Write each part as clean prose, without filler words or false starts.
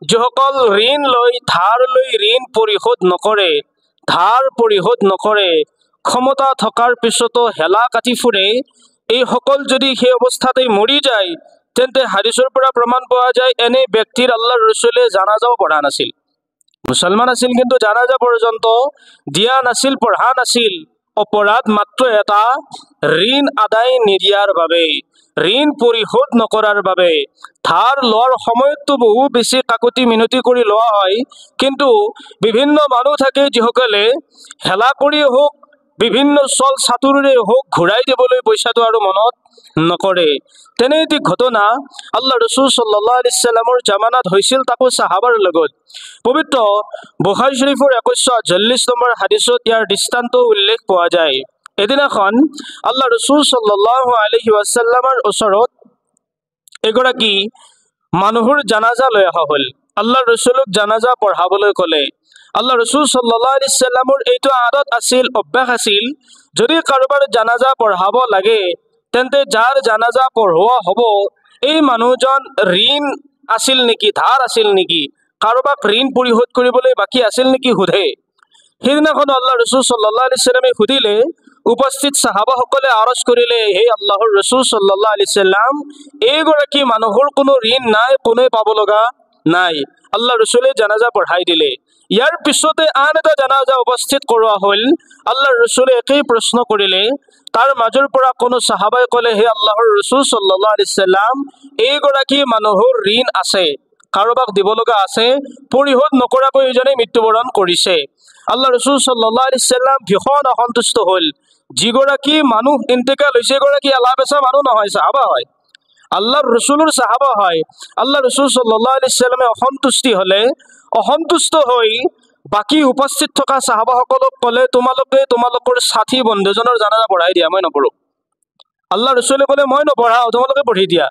যিসকল ঋণ লৈ ধাৰ লৈ ঋণ পৰিশোধ নকৰে, ধাৰ পৰিশোধ নকৰে, ক্ষমতা থকাৰ পিছতো হেলা কাটি ফুৰে, এইসকল যদি সেই অৱস্থাতেই মৰি যায়, তেন্তে হাদিছৰ পৰা প্ৰমাণ পোৱা যায় এনে ব্যক্তিৰ আল্লাহৰ ৰছুলে জানাজাও পঢ়া নাছিল। মুছলমান আছিল কিন্তু জানাজা পৰ্যন্ত দিয়া নাছিল, পঢ়া নাছিল। অপৰাধ মাত্ৰ এটা, ঋণ আদায় নিদিয়াৰ বাবে, ঋণ পৰিশোধ নকৰাৰ বাবে। ধাৰ লোৱাৰ সময়ততো বহু বেছি কাকতি মিনতি কৰি লোৱা হয়, কিন্তু বিভিন্ন মানুহ থাকে যিসকলে হেলা কৰিয়ে হওক, বিভিন্ন চল চাতুৰিৰে হওক ঘূৰাই দিবলৈ পইচাটো আৰু মনত নকৰে। তেনে এটি ঘটনা আল্লাহ ৰছুল সাল্লাল্লাহু আলাইহি সাল্লামৰ জামানাত হৈছিল, তাকো চাহাবাৰ লগত। পবিত্ৰ বুখাৰী শৰীফৰ 2148 নম্বৰ হাদিছত ইয়াৰ দৃষ্টান্ত উল্লেখ পোৱা যায়। এদিনাখন আল্লাহ ৰছুল সাল্লাল্লাহু আলাইহি ৱাসাল্লামৰ ওচৰত এগৰাকী মানুহৰ জানাজা লৈ অহা হ'ল। আল্লাহ ৰছুলক জানাজা পঢ়াবলৈ ক'লে। আল্লাহ ৰছুল সাল্লাল্লাহু আলাইহি সাল্লামৰ এইটো আদত আছিল, অভ্যাস আছিল, যদি কাৰোবাৰ জানাজা পঢ়াব লাগে তেন্তে যাৰ জানাজা পঢ়োৱা হ'ব এই মানুহজন ঋণ আছিল নেকি, ধাৰ আছিল নেকি, কাৰোবাক ঋণ পৰিশোধ কৰিবলৈ বাকী আছিল নেকি সোধে। সেইদিনাখন আল্লাহ ৰছুল সাল্লাল্লাহু আলাইহি সাল্লামে সুধিলে, উপস্থিত চাহাবাসকলে আৰজ কৰিলে, হে আল্লাহৰ ৰছুল সাল্লাল্লাহু আলাইহি সাল্লাম, এইগৰাকী মানুহৰ কোনো ঋণ নাই, কোনে পাব লগা নাই। আল্লাহ ৰছুলে জানাজা পঢ়াই দিলে। ইয়াৰ পিছতে আন এটা জানাজা উপস্থিত কৰোৱা হ'ল। আল্লাহ ৰছুলে একেই প্ৰশ্ন কৰিলে। তাৰ মাজৰ পৰা কোনো চাহাবাই ক'লে, হে আল্লাহৰ ৰছুল সাল্লাল্লাহু আলাইহি সাল্লাম, এইগৰাকী মানুহৰ ঋণ আছে, কাৰোবাক দিব লগা আছে, পৰিশোধ নকৰাকৈ এইজনে মৃত্যুবৰণ কৰিছে। আল্লাহ ৰছুল সাল্লাল্লাহু আলাইহি সাল্লাম ভীষণ অসন্তুষ্ট হ'ল। যিগৰাকী মানুহ ইন্তেকাল হৈছে এগৰাকী আলা পেচা মানুহ নহয়, চাহাবা হয়, আল্লাহৰ ৰছুলৰ চাহাবা হয়। আল্লাহ ৰছুল সাল্লাল্লাহু আলাইহি সাল্লামে অসন্তুষ্টি হ'লে, অসন্তুষ্ট হৈ বাকী উপস্থিত থকা চাহাবাসকলক ক'লে, তোমালোকে তোমালোকৰ সাথী বন্ধুজনৰ জানাজা পঢ়াই দিয়া, মই নপঢ়ো। আল্লাহ ৰছুলে ক'লে, মই নপঢ়াওঁ, তোমালোকে পঢ়ি দিয়া।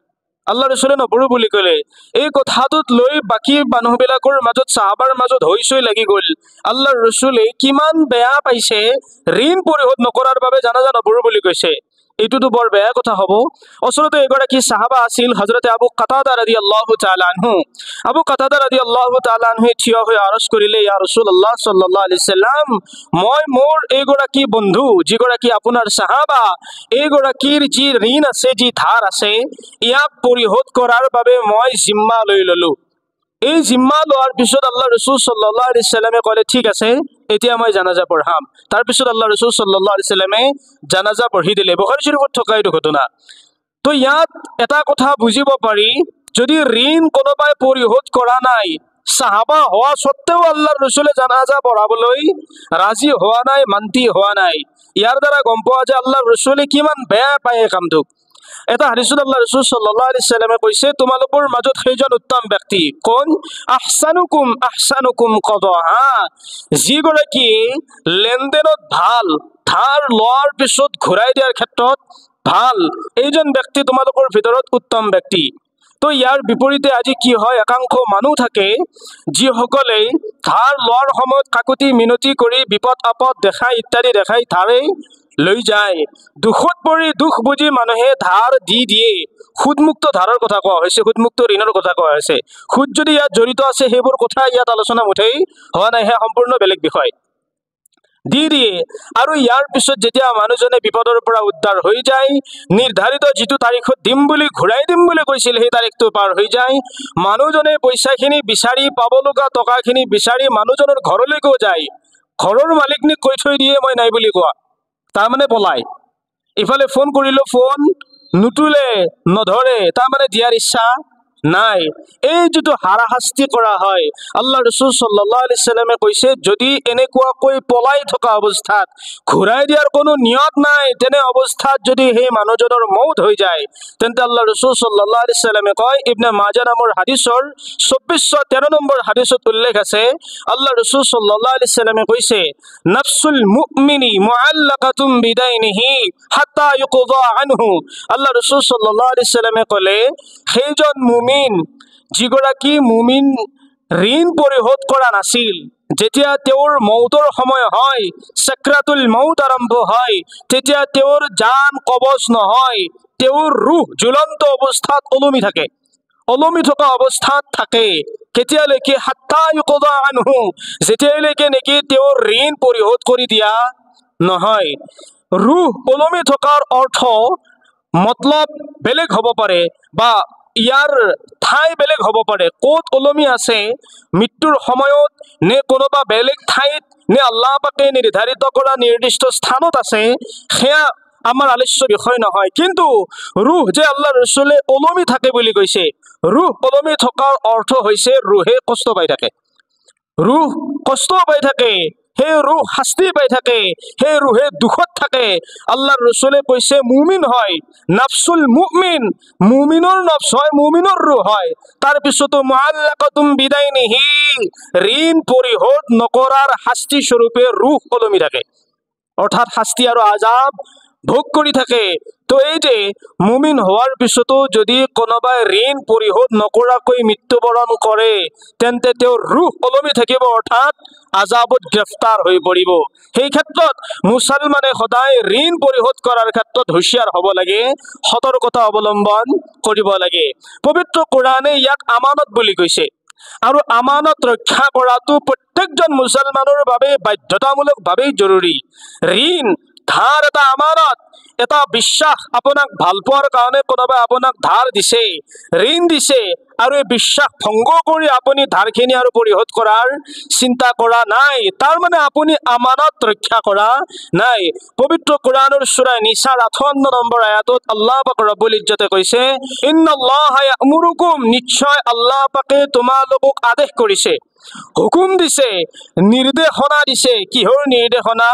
আল্লাহ ৰছুলে নপঢ়ো বুলি ক'লে। এই কথাটোত লৈ বাকী মানুহবিলাকৰ মাজত, চাহাবাৰ মাজত হৈ চৈ লাগি গ'ল। আল্লাহ ৰছুলে কিমান বেয়া পাইছে, ঋণ পৰিশোধ নকৰাৰ বাবে জানাজা নপঢ়ো বুলি কৈছে। এইটোতো বৰ বেয়া কথা হ'ব। আচলতে এগৰাকী চাহাবা আছিল হজৰতে আবু কাতাদা ৰাদিয়াল্লাহু তাআলা আনহু। আবু কাতাদা ৰাদিয়াল্লাহু তাআলা আনহুৱে থিয় হৈ আৰজ কৰিলে, ইয়া ৰাসূলুল্লাহ সাল্লাল্লাহু আলাইহি সাল্লাম, মই মোৰ এইগৰাকী বন্ধু, যিগৰাকী আপোনাৰ চাহাবা, এইগৰাকীৰ যি ঋণ আছে, যি ধাৰ আছে, ইয়াক পৰিশোধ কৰাৰ বাবে মই জিম্মা লৈ ললো। এই জিম্মা লোৱাৰ পিছত আল্লাহ ৰছুল সাল্লাল্লাহু আলাইহি সাল্লামে ক'লে, ঠিক আছে, এতিয়া মই জানাজা পঢ়াম। তাৰপিছত আল্লাহ ৰছুল সাল্লাল্লাহু আলাইহি সাল্লামে জানাজা পঢ়ি দিলে। বুখাৰী শৰীফত থকা এইটো ঘটনা। তো ইয়াত এটা কথা বুজিব পাৰি, যদি ঋণ কোনোবাই পৰিশোধ কৰা নাই, চাহাবা হোৱা সত্ত্বেও আল্লাহৰ ৰছুলে জানাজা পঢ়াবলৈ ৰাজি হোৱা নাই, মান্তি হোৱা নাই। ইয়াৰ দ্বাৰা গম পোৱা যায় আল্লাহৰ ৰছুলে কিমান বেয়া পায় এই কামটোক। এটা হাদিছত আল্লাহ ৰছুল সাল্লাল্লাহু আলাইহি সাল্লামে কৈছে, তোমালোকৰ মাজত সেইজন উত্তম ব্যক্তি কোন? আহসানুকুম আহসানুকুম কদা, যিগৰাকী লেনদেনত ভাল, ধাৰ লোৱাৰ পিছত ঘূৰাই দিয়াৰ ক্ষেত্ৰত ভাল, এইজন ব্যক্তি তোমালোকৰ ভিতৰত উত্তম ব্যক্তি। তো ইয়াৰ বিপৰীতে আজি কি হয়, একাংশ মানুহ থাকে যিসকলে ধাৰ লোৱাৰ সময়ত কাকতি মিনতি কৰি বিপদ আপদ দেখাই ইত্যাদি দেখাই ধাৰেই লৈ যায়। দুখত পৰি দুখ বুজি মানুহে ধাৰ দি দিয়ে। সুদমুক্ত ধাৰৰ কথা কোৱা হৈছে, সুদমুক্ত ঋণৰ কথা কোৱা হৈছে। সুদ যদি ইয়াত জড়িত আছে সেইবোৰ কথা ইয়াত আলোচনা মুঠেই হোৱা নাই, সেয়া সম্পূৰ্ণ বেলেগ বিষয়। দি দিয়ে আৰু ইয়াৰ পিছত যেতিয়া মানুহজনে বিপদৰ পৰা উদ্ধাৰ হৈ যায়, নিৰ্ধাৰিত যিটো তাৰিখত দিম বুলি ঘূৰাই দিম বুলি কৈছিল সেই তাৰিখটো পাৰ হৈ যায়, মানুহজনে পইচাখিনি বিচাৰি পাব লগা টকাখিনি বিচাৰি মানুহজনৰ ঘৰলৈকেও যায়, ঘৰৰ মালিকনীক কৈ থৈ দিয়ে মই নাই বুলি কোৱা, তাৰমানে পলাই। ইফালে ফোন কৰিলেও ফোন নুতুলে, নধৰে, তাৰমানে দিয়াৰ ইচ্ছা নাই। এই যিটো হাৰাশাস্তি কৰা হয়, আল্লাহ ৰছুল সাল্লাল্লাহু আলাইহি সাল্লামে কৈছে, যদি এনেকুৱাকৈ পলাই থকা অৱস্থাত ঘূৰাই দিয়াৰ কোনো নিয়ত নাই, তেনে অৱস্থাত যদি সেই মানুহজনৰ মৌত হৈ যায়, তেন্তে আল্লাহ ৰছুল সাল্লাল্লাহু আলাইহি সাল্লামে কয়, ইবনে মাজা নামৰ হাদিছৰ 2413 নম্বৰ হাদিছত উল্লেখ আছে, আল্লাহ ৰছুল সাল্লাল্লাহু আলাইহি সাল্লামে কৈছে, নাফসুল মুমিনি মুআল্লাকাতুম বিদাইনিহি হাত্তা ইউকদা আনহু। আল্লাহ ৰছুল সাল্লাল্লাহু আলাইহি সাল্লামে ক'লে, সেইজন মুমিন যিগৰাকী মুমিন ঋণ পৰিশোধ কৰা নাছিল, যেতিয়া তেওঁৰ মৌতৰ সময় হয়, চাক্ৰাতুল মৌত আৰম্ভ হয়, তেতিয়া তেওঁৰ জান কবজ নহয়, তেওঁৰ ৰুহ জ্বলন্ত অৱস্থাত ওলমি থাকে, ওলমি থকা অৱস্থাত থাকে। কেতিয়ালৈকে? হাত্তা ইউকদা আনহু, যেতিয়ালৈকে নেকি তেওঁৰ ঋণ পৰিশোধ কৰি দিয়া নহয়। ৰুহ ওলমি থকাৰ অৰ্থ মতলব বেলেগ হ'ব পাৰে বা ইয়াৰ ঠাই বেলেগ হ'ব পাৰে। ক'ত ওলমি আছে, মৃত্যুৰ সময়ত নে কোনোবা বেলেগ ঠাইত নে আল্লাহ পাকে নিৰ্ধাৰিত কৰা নিৰ্দিষ্ট স্থানত আছে, সেয়া আমাৰ আলোচ্য বিষয় নহয়। কিন্তু ৰুহ যে আল্লাহ ৰছুলে ওলমি থাকে বুলি কৈছে, ৰুহ ওলমি থকাৰ অৰ্থ হৈছে ৰুহে কষ্ট পাই থাকে, ৰুহ কষ্ট পাই থাকে, সেই ৰুহ শাস্তি পাই থাকে, সেই ৰুহে দুখত থাকে। আল্লাহৰ ৰছুলে কৈছে মুমিন হয়, নাফছুল মুমিন, মুমিনৰ নফছ হয়, মুমিনৰ ৰুহ হয়। তাৰপিছতো মুআল্লাকাতুম বিদাইনিহি, ঋণ পৰিশোধ নকৰাৰ শাস্তি স্বৰূপে ৰুহ ওলমি থাকে, অৰ্থাৎ শাস্তি আৰু আজাব ভোগ কৰি থাকে। তো এই যে মুমিন হোৱাৰ পিছতো যদি কোনোবাই ঋণ পৰিশোধ নকৰাকৈ মৃত্যুবৰণ কৰে, তেন্তে তেওঁৰ ৰুহ ওলমি থাকিব, অৰ্থাৎ আজাবত গ্ৰেফতাৰ হৈ পৰিব। সেই ক্ষেত্ৰত মুছলমানে সদায় ঋণ পৰিশোধ কৰাৰ ক্ষেত্ৰত হুঁচিয়াৰ হ'ব লাগে, সতৰ্কতা অৱলম্বন কৰিব লাগে। পবিত্ৰ কোৰআনে ইয়াক আমানত বুলি কৈছে, আৰু আমানত ৰক্ষা কৰাটো প্ৰত্যেকজন মুছলমানৰ বাবে বাধ্যতামূলকভাৱেই জৰুৰী। ঋণ ধাৰ এটা আমানত, এটা বিশ্বাস। আপোনাক ভাল পোৱাৰ কাৰণে কোনোবাই আপোনাক ধাৰ দিছে, ঋণ দিছে, আৰু এই বিশ্বাস ভংগ কৰি আপুনি ধাৰখিনি আৰু পৰিশোধ কৰাৰ চিন্তা কৰা নাই, তাৰ মানে আপুনি আমানত ৰক্ষা কৰা নাই। পবিত্ৰ কোৰআনৰ সূৰা নিছাৰ 58 নম্বৰ আয়াতত আল্লাহ পাক ৰব্বুল ইজ্জতে কৈছে, ইন্নাল্লাহ ইয়া'মুৰুকুম, নিশ্চয় আল্লাহ পাকে তোমালোকক আদেশ কৰিছে, হুকুম দিছে, নিৰ্দেশনা দিছে। কিহৰ নিৰ্দেশনা?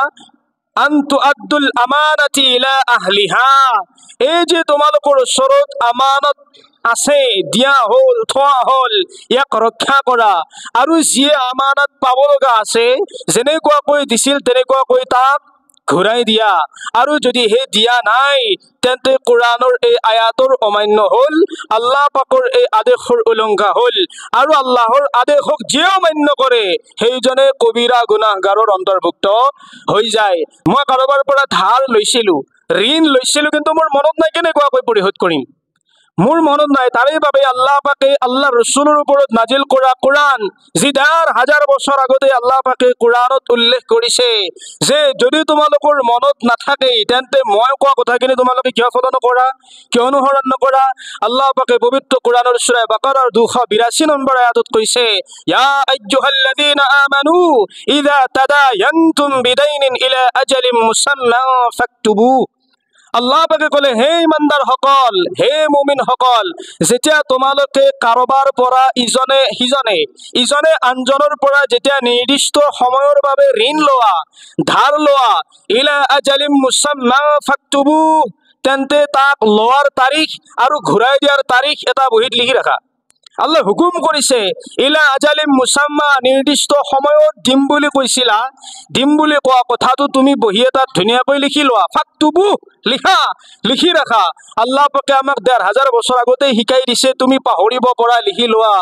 আন্তু আব্দুল আমানাতি ইলা আহলিহা, এই যে তোমালোকৰ ওচৰত আমানত আছে, দিয়া হ'ল, থোৱা হ'ল, ইয়াক ৰক্ষা কৰা। আৰু যিয়ে আমানত পাব লগা আছে, যেনেকুৱাকৈ দিছিল তেনেকুৱাকৈ তাক ঘূৰাই দিয়া। আৰু যদি সেই দিয়া নাই, তেন্তে কোৰআনৰ এই আয়াতৰ অমান্য হ'ল, আল্লাহ পাকৰ এই আদেশৰ উলংঘা হ'ল। আৰু আল্লাহৰ আদেশক যিয়ে অমান্য কৰে, সেইজনে কবিৰা গুনাহগাৰৰ অন্তৰ্ভুক্ত হৈ যায়। মই কাৰোবাৰ পৰা ধাৰ লৈছিলোঁ, ঋণ লৈছিলোঁ, কিন্তু মোৰ মনত নাই কেনেকুৱাকৈ পৰিশোধ কৰিম, মোৰ মনত নাই। তাৰে বাবে আল্লাহ পাকে আল্লাহ ৰছুলৰ ওপৰত নাজিল কৰা কোৰআন, যি 1500 বছৰ আগতে আল্লাহ পাকে কোৰআনত উল্লেখ কৰিছে যে যদি তোমালোকৰ মনত নাথাকে, তেন্তে মই কোৱা কথাখিনি তোমালোকে কিয় ফল নকৰা, কিয় অনুসৰণ নকৰা? আল্লাহ পাকে পবিত্ৰ কোৰআনৰ সূৰা বাকাৰাৰ 282 নম্বৰ আয়াতত কৈছে, ইয়া আইয়ুহাল্লাযীনা আমানু ইযা তাদায়ানতুম বিদাইনিন ইলা আজালিন মুসাম্মা ফাকতুবু। আল্লাহ পাকে ক'লে, হে ইমানদাৰ সকল, হে মুমিন সকল, যেতিয়া তোমালোকে কাৰোবাৰ পৰা ইজনে সিজনে, ইজনে আনজনৰ পৰা যেতিয়া নিৰ্দিষ্ট সময়ৰ বাবে ঋণ লোৱা, ধাৰ লোৱা, ইলা আজালিম মুসাম্মা ফাকতুবু, তেন্তে তাক লোৱাৰ তাৰিখ আৰু ঘূৰাই দিয়াৰ তাৰিখ এটা বহীত লিখি ৰাখা। আল্লাহ হুকুম কৰিছে, ইলা আজালিম মুছাম্মা, নিৰ্দিষ্ট সময়ত দিম বুলি কৈছিলা, দিম বুলি কোৱা কথাটো তুমি বহী এটাত ধুনীয়াকৈ লিখি লোৱা, ফাকতুবু, লিখা, লিখি ৰাখা। আল্লাহ পাকে আমাক 1500 বছৰ আগতেই শিকাই দিছে, তুমি পাহৰিব পৰা লিখি লোৱা।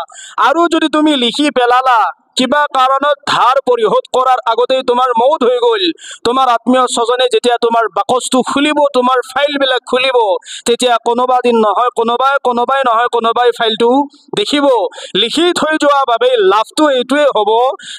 আৰু যদি তুমি লিখি পেলালা, কিবা কাৰণত ধাৰ পৰিশোধ কৰাৰ আগতেই তোমাৰ মৌত হৈ গ'ল, তোমাৰ আত্মীয় স্বজনে যেতিয়া তোমাৰ বাকচটো খুলিব, তোমাৰ ফাইলবিলাক খুলিব, তেতিয়া কোনোবা দিন নহয় কোনোবাই নহয় কোনোবাই ফাইলটো দেখিব। লিখি থৈ যোৱা বাবে লাভটো এইটোৱে হ'ব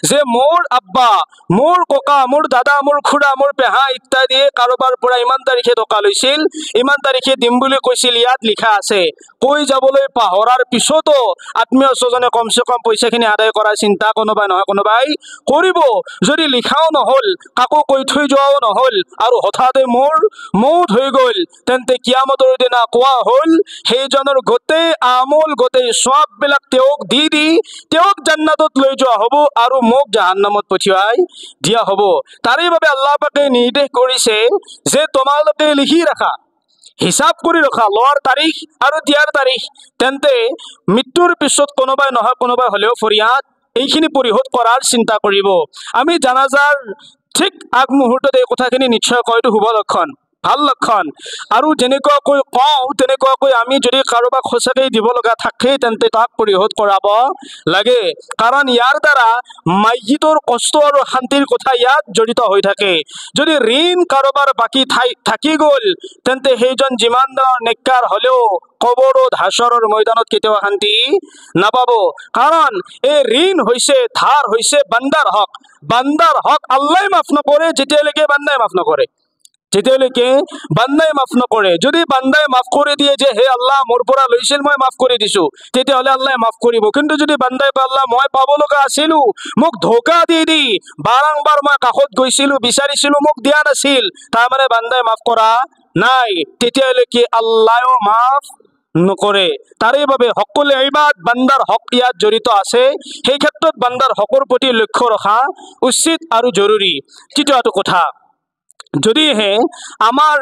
যে মোৰ আব্বা, মোৰ ককা, মোৰ দাদা, মোৰ খুৰা, মোৰ পেহা ইত্যাদিয়ে কাৰোবাৰ পৰা ইমান তাৰিখে টকা লৈছিল, ইমান তাৰিখে দিম বুলি কৈছিল, ইয়াত লিখা আছে। কৈ যাবলৈ পাহৰাৰ পিছতো আত্মীয় স্বজনে কমচে কম পইচাখিনি আদায় কৰাৰ চিন্তা কোনোবাই নহয় কোনোবাই কৰিব। যদি লিখাও নহ'ল, কাকো কৈ থৈ যোৱাও নহ'ল, আৰু হঠাতে মোৰ মৌত হৈ গ'ল, তেন্তে কিয়ামতৰ দিনা কোৱা হ'ল সেইজনৰ গোটেই আমোল, গোটেই চোৱাববিলাক তেওঁক দি দি তেওঁক জান্নাতত লৈ যোৱা হ'ব আৰু মোক জাহান্নামত পঠিয়াই দিয়া হ'ব। তাৰে বাবে আল্লাহ পাকে নিৰ্দেশ কৰিছে যে তোমালোকে লিখি ৰাখা, হিচাপ কৰি ৰখা, লোৱাৰ তাৰিখ আৰু দিয়াৰ তাৰিখ, তেন্তে মৃত্যুৰ পিছত কোনোবাই নহয় কোনোবাই হ'লেও ফৰিয়াদ এইখিনি পৰিশোধ কৰাৰ চিন্তা কৰিব। আমি জানাজাৰ ঠিক আগমুহূৰ্তত এই কথাখিনি নিশ্চয় কয়টো শুভ লক্ষণ, ভাল লক্ষণ। আৰু যেনেকুৱাকৈ কওঁ তেনেকুৱাকৈ আমি যদি কাৰোবাক সঁচাকৈ দিব লগা থাকে তেন্তে তাক পৰিশোধ কৰাব লাগে, কাৰণ ইয়াৰ দ্বাৰা মাইয়িতৰ কষ্ট আৰু শান্তিৰ কথা ইয়াত জড়িত হৈ থাকে। যদি ঋণ কাৰোবাৰ বাকী থাকি গ'ল তেন্তে সেইজন যিমান ডাঙৰ নেককাৰ হ'লেও কবৰত হাসৰৰ ময়দানত কেতিয়াও শান্তি নাপাব। কাৰণ এই ঋণ হৈছে, ধাৰ হৈছে বান্দাৰ হক। বান্দাৰ হক আল্লাহ মাফ নকৰে যেতিয়ালৈকে বান্দাই মাফ নকৰে, যেতিয়ালৈকে বান্দাই মাফ নকৰে। যদি বান্দাই মাফ কৰি দিয়ে যে হে আল্লাহ মোৰ পৰা লৈছিল মই মাফ কৰি দিছো, তেতিয়াহ'লে আল্লাহে মাফ কৰিব। কিন্তু যদি বান্দাই কয় আল্লাহ মই পাব লগা আছিলো, মোক ধোকা দি দি বাৰম্বাৰ মই কাষত গৈছিলো, বিচাৰিছিলো, মোক দিয়া নাছিল, তাৰমানে বান্দাই মাফ কৰা নাই, তেতিয়ালৈকে আল্লাহেও মাফ নকৰে। তাৰে বাবে সকলো ইবাদ বান্দাৰ হক ইয়াত জড়িত আছে, সেই ক্ষেত্ৰত বান্দাৰ হকৰ প্ৰতি লক্ষ্য ৰখা উচিত আৰু জৰুৰী। তৃতীয়টো কথা, যদিহে আমাৰ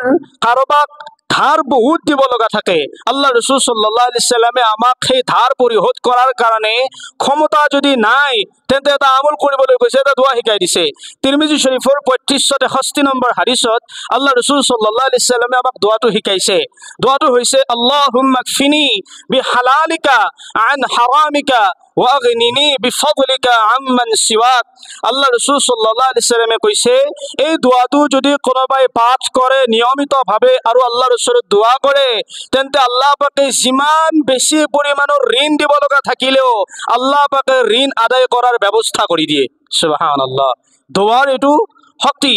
কাৰোবাক ধাৰ বহুত দিব লগা থাকে, আল্লাহ ৰসুল সাল্লাল্লাহু আলাইহি সাল্লামে আমাক সেই ধাৰ পৰিশোধ কৰাৰ কাৰণে ক্ষমতা যদি নাই তেন্তে এটা আমল কৰিবলৈ কৈছে, এটা দোৱা শিকাই দিছে। তিৰমিজি শৰীফৰ 3563 নম্বৰ হাদিছত আল্লাহ ৰসুল সাল্লাল্লাহু আলাইহি সাল্লামে আমাক দোৱাটো শিকাইছে। দোৱাটো হৈছে আল্লাহুম্মা কফিনি বিহালালিকা আন হাৰামিকা ওয়াগনিনি বিফদলিকা আম্মান সিৱাক। আল্লাহ ৰসুল সাল্লাল্লাহু আলাইহি সাল্লামে কৈছে এই দোৱাটো যদি কোনোবাই পাঠ কৰে নিয়মিতভাৱে আৰু আল্লাহৰ ওচৰত দোৱা কৰে তেন্তে আল্লাহ পাকে যিমান বেছি পৰিমাণৰ ঋণ দিব লগা থাকিলেও আল্লাহ পাকে ঋণ আদায় কৰাৰ ব্যৱস্থা কৰি দিয়ে। সুবহানাল্লাহ, দোৱাৰ এইটো শক্তি।